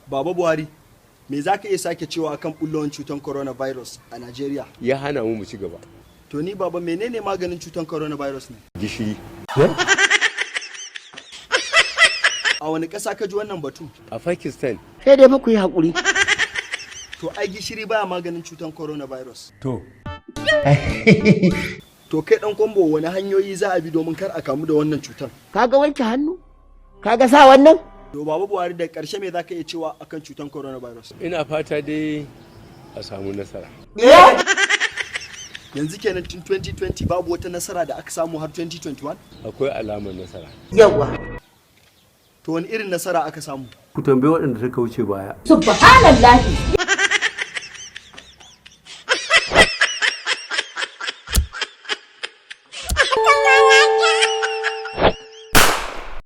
Baba Buhari, me za ka iya sake cewa akan bullowar cutar coronavirus a Najeriya? Ya hana mu mu ci gaba. To ni baba, menene maganin cutar coronavirus ne? Gishiri. A wani ƙasa ka ji wannan batu? A Pakistan. Sai dai fa ku yi haƙuri. To ai gishiri baya maganin cutar coronavirus. To. To kai dan kwambo, wani hanyoyi za a bi domin kar a kamu da wannan cutar? Kaga wanke hannu, kaga sa wannan. To Baba Buhari, da ƙarshe me za ka iya cewa akan cutar coronavirus? Ina fata dai a samu nasara. Yanzu kenan tun 2020 babu wata nasara da aka samu har 2021? Akwai alamar nasara. Yawa. To wani irin nasara aka samu? Ku tambayi waɗanda suka wuce baya. Subhanallahi.